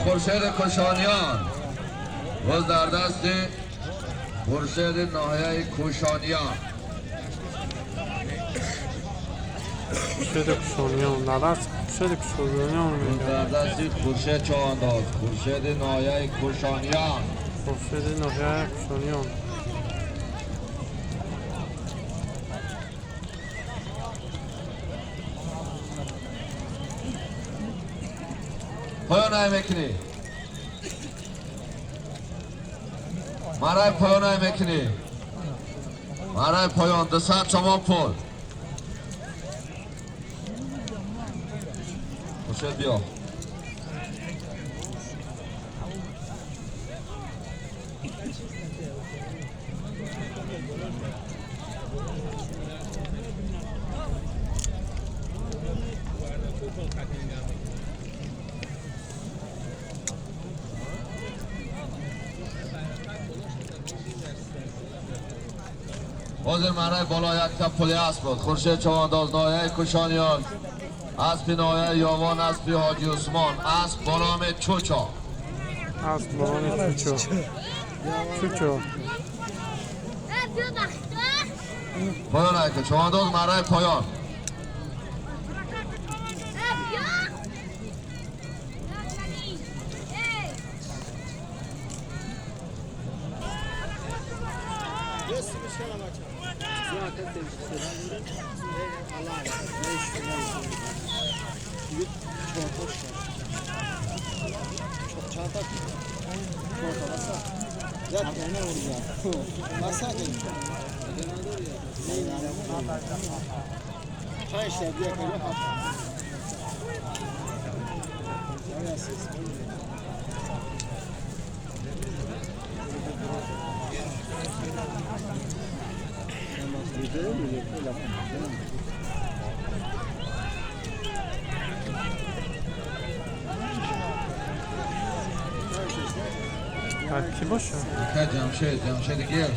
خورشید کشانیان. باز در دست خورشید ناحیه کشانیان. خورشید کشانیان در دست خورشید کشانیان باز در دست خورشید چوانداز خورشید ناحیه کشانیان. خورشید ناحیه کشانیان. پایان های میکنی مرای پایان های میکنی مرای پایان 200 تومان پول. خورشید بیا. حاضر مرای بالا یک تا پلی اسب بود. خورشید چوانداز ناحیه کشانیان، اسب ناحیه یاوان، اسب حاجی عثمان، اسب با نام چوچا. اسب با نام چوچو. چوچو. پایان ایکن چوانداز مرای پایان. کی باشه؟ جمشید، جمشید گیرس.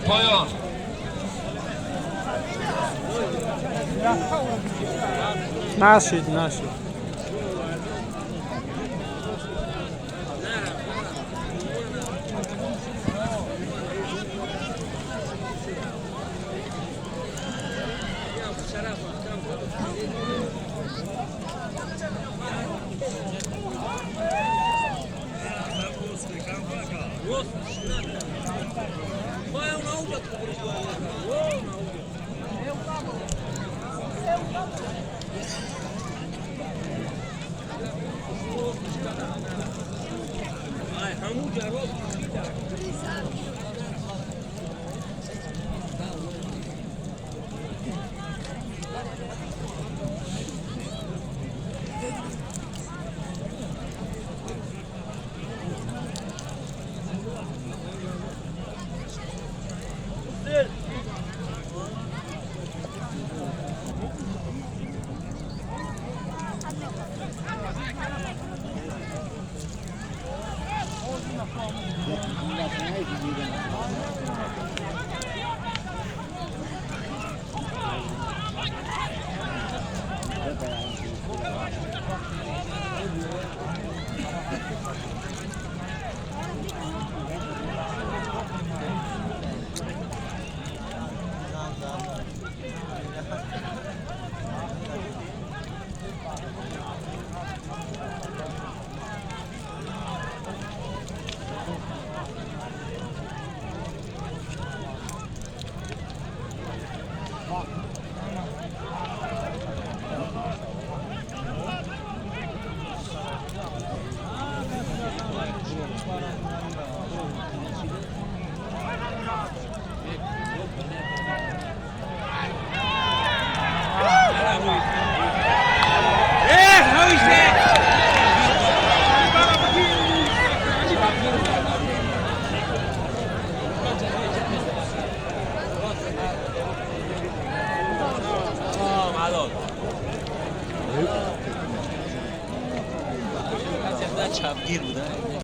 پایان. نشید نشید. چپگیر بوده.